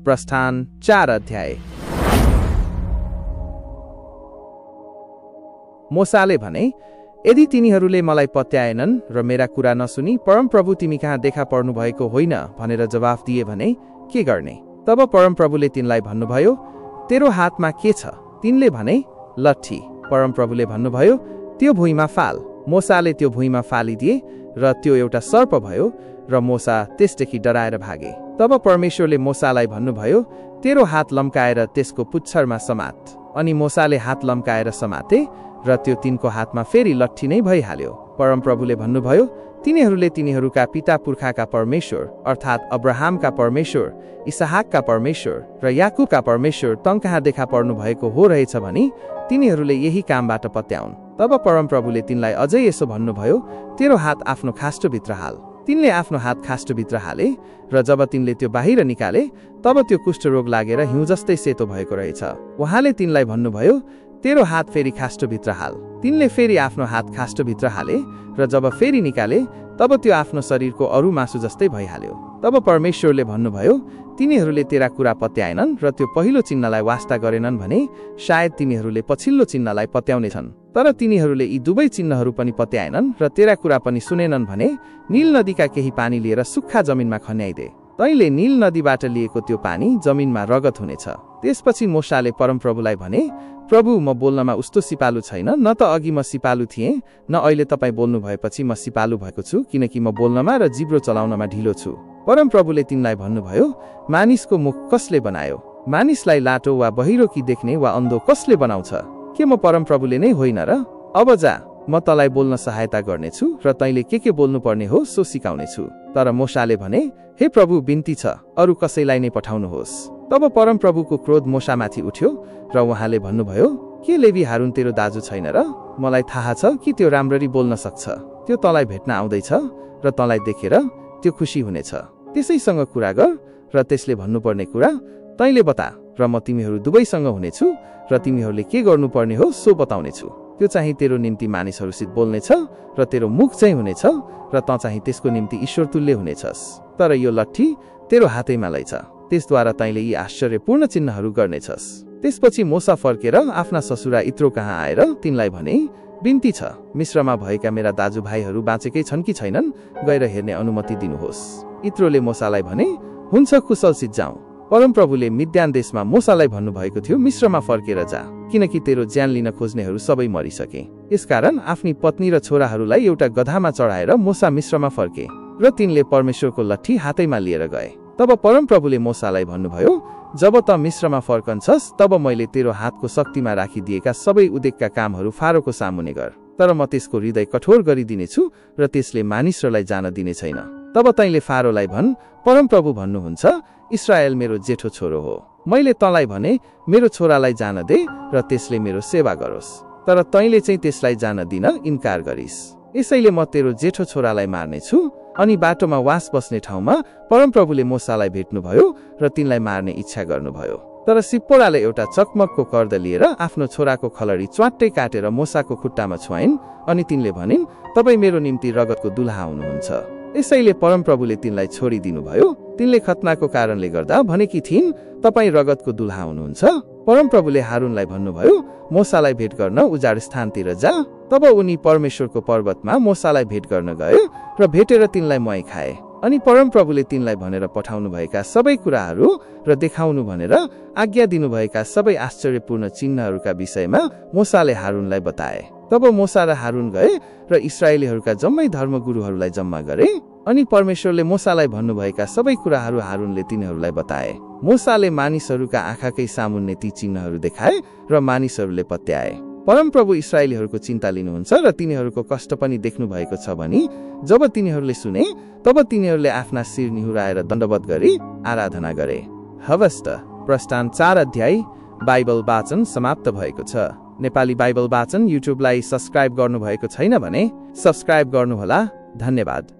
प्रस्थान 4 अध्याय। मोसाले भने, यदि तिनीहरूले मलाई पत्याएनन् र मेरा कुरा नसुनी परमप्रभु तिमी कहाँ देखा पर्नु भएको होइन भनेर जवाफ दिए भने के गर्ने? तब परमप्रभुले तिनलाई भन्नुभयो, तेरो हातमा के छ? तिनले भने, लट्ठी। परमप्रभुले भन्नुभयो, त्यो भुइँमा फाल। मोसाले त्यो भुइँमा फालिदिए र त्यो एउटा सर्प भयो र मोसा त्यसदेखि डराएर भागे। तब परमेश्वरले मोसालाई भन्नुभयो, तेरो हात लम्काएर त्यसको पुच्छरमा समात। अनि मोसाले हात लम्काएर समाते र त्यो तिनको हातमा फेरि लट्ठी नै भइहाल्यो। परमप्रभुले भन्नुभयो, तिनीहरूले तिनीहरूका पिता पुर्खाका परमेश्वर अर्थात् अब्राहमका परमेश्वर, इसहाकका परमेश्वर र याकुबका परमेश्वर तँ कहाँ देखा पर्नु भएको हो रहेछ भनी तिनीहरूले यही कामबाट पत्याउन्। तब परमप्रभुले तिनलाई अझै यसो भन्नुभयो, तेरो हात आफ्नो खास्टोभित्र हाल। तिनले आफ्नो हात खास्टोभित्र हाले र जब तिनले त्यो बाहिर निकाले तब त्यो कुष्ठरोग लागेर हिउँ जस्तै सेतो भएको रहेछ। उहाँले तिनलाई भन्नुभयो, तेरो हात फेरि खास्टोभित्र हाल। तिनले फेरि आफ्नो हात खास्टोभित्र हाले र जब फेरि निकाले तब त्यो आफ्नो शरीरको अरू मासु जस्तै भइहाल्यो। तब परमेश्वरले भन्नुभयो, तिनीहरूले तेरा कुरा पत्याएनन् र त्यो पहिलो चिन्हलाई वास्ता गरेनन् भने सायद तिनीहरूले पछिल्लो चिन्हलाई पत्याउनेछन्। तर तिनीहरूले यी दुवै चिन्हहरू पनि पत्याएनन् र तेरा कुरा पनि सुनेनन् भने नील नदीका केही पानी लिएर सुक्खा जमिनमा खन्याइदे। तैँले नील नदीबाट लिएको त्यो पानी जमिनमा रगत हुनेछ। त्यसपछि मोसाले परमप्रभुलाई भने, प्रभु, म बोल्नमा उस्तो सिपालु छैन, न त अघि म सिपालु थिएँ न अहिले तपाईँ बोल्नु भएपछि म सिपालु भएको छु, किनकि म बोल्नमा र जिब्रो चलाउनमा ढिलो छु। परमप्रभुले तिनलाई भन्नुभयो, मानिसको मुख कसले बनायो? मानिसलाई लाटो वा बहिरो कि देख्ने वा अन्धो कसले बनाउँछ? के म परमप्रभुले नै होइन र? अब जा, म तँलाई बोल्न सहायता गर्नेछु र तैँले के बोल्नु पर्ने हो सो सिकाउनेछु। तर मोसाले भने, हे प्रभु, बिन्ती छ, अरू कसैलाई नै पठाउनुहोस्। तब परमप्रभुको क्रोध मोसामाथि उठ्यो र उहाँले भन्नुभयो, के लेवी हारुन तेरो दाजु छैन र? मलाई थाहा छ कि त्यो राम्ररी बोल्न सक्छ। त्यो तँलाई भेट्न आउँदैछ र तँलाई देखेर त्यो खुसी हुनेछ। त्यसैसँग कुरा गर र त्यसले भन्नुपर्ने कुरा तैँले बता र म तिमीहरू दुवैसँग हुनेछु र तिमीहरूले के गर्नुपर्ने हो सो बताउनेछु। त्यो चाहिँ तेरो निम्ति मानिसहरूसित बोल्नेछ र तेरो मुख चाहिँ हुनेछ र तँ चाहिँ त्यसको निम्ति ईश्वर तुल्य हुनेछस्। तर यो लट्ठी तेरो हातैमा लैछ, त्यसद्वारा तैँले यी आश्चर्यपूर्ण चिन्हहरू गर्नेछस्। त्यसपछि मोसा फर्केर आफ्ना ससुरा इत्रो कहाँ आएर तिनलाई भने, बिन्ती छ, मिश्रमा भएका मेरा दाजुभाइहरू बाँचेकै छन् कि छैनन्, गएर हेर्ने अनुमति दिनुहोस्। इत्रोले मोसालाई भने, हुन्छ, कुशलसित जाउँ। परमप्रभुले मिद्यान देशमा मोसालाई भन्नुभएको थियो, मिश्रमा फर्केर जा, किनकि तेरो ज्यान लिन खोज्नेहरू सबै मरिसके। यसकारण आफ्नी पत्नी र छोराहरूलाई एउटा गधामा चढाएर मोसा मिश्रमा फर्के र तिनले परमेश्वरको लट्ठी हातैमा लिएर गए। तब परमप्रभुले मोसालाई भन्नुभयो, जब त मिश्रमा फर्कन्छस् तब मैले तेरो हातको शक्तिमा राखिदिएका सबै उदेकका कामहरू फारोको सामुने गर। तर म त्यसको हृदय कठोर गरिदिनेछु र त्यसले मानिसहरूलाई जान दिने छैन। तब तैँले फारोलाई भन्, परमप्रभु भन्नुहुन्छ, इस्राएल मेरो जेठो छोरो हो। मैले तँलाई भने, मेरो छोरालाई जान दे र त्यसले मेरो सेवा गरोस्। तर तैँले चाहिँ त्यसलाई जान दिन इन्कार गरिस्। यसैले म तेरो जेठो छोरालाई मार्नेछु। अनि बाटोमा वास बस्ने ठाउँमा परमप्रभुले मोसालाई भेट्नुभयो र तिनलाई मार्ने इच्छा गर्नुभयो। तर सिप्पोराले एउटा चकमकको कर्द लिएर आफ्नो छोराको खलडी च्वाट्टै काटेर मोसाको खुट्टामा छुवाइन् अनि तिनले भनिन्, तपाईँ मेरो निम्ति रगतको दुल्हा हुनुहुन्छ। यसैले परमप्रभुले तिनलाई छोडिदिनुभयो। तिनले खतनाको कारणले गर्दा भनेकी थिइन्, तपाईँ रगतको दुल्हा हुनुहुन्छ। परमप्रभुले हारुनलाई भन्नुभयो, मोसालाई भेट गर्न उजाड स्थानतिर जा। तब उनी परमेश्वरको पर्वतमा मोसालाई भेट गर्न गए र भेटेर तिनलाई मही खाए। अनि परमप्रभुले तिनलाई भनेर पठाउनु भएका सबै कुराहरू र देखाउनु भनेर आज्ञा दिनुभएका सबै आश्चर्यपूर्ण चिन्हहरूका विषयमा मोसाले हारुनलाई बताए। तब मोसा र हारुन गए र इस्राएलीहरूका जम्मै धर्मगुरुहरूलाई जम्मा गरे। अनि परमेश्वरले मोसालाई भन्नुभएका सबै कुराहरू हारुनले तिनीहरूलाई बताए। मोसाले मानिसहरूका आँखाकै सामुन्ने ती चिन्हहरू देखाए र मानिसहरूले पत्याए। परमप्रभु इस्राएलीहरूको चिन्ता लिनुहुन्छ र तिनीहरूको कष्ट पनि देख्नु भएको छ भनी जब तिनीहरूले सुने तब तिनीहरूले आफ्ना शिर निहुराएर दण्डवत गरी आराधना गरे। हवस् त, प्रस्थान 4 अध्याय बाइबल वाचन समाप्त भएको छ। नेपाली बाइबल वाचन युट्युबलाई सब्स्क्राइब गर्नुभएको छैन भने सब्स्क्राइब गर्नुहोला। धन्यवाद।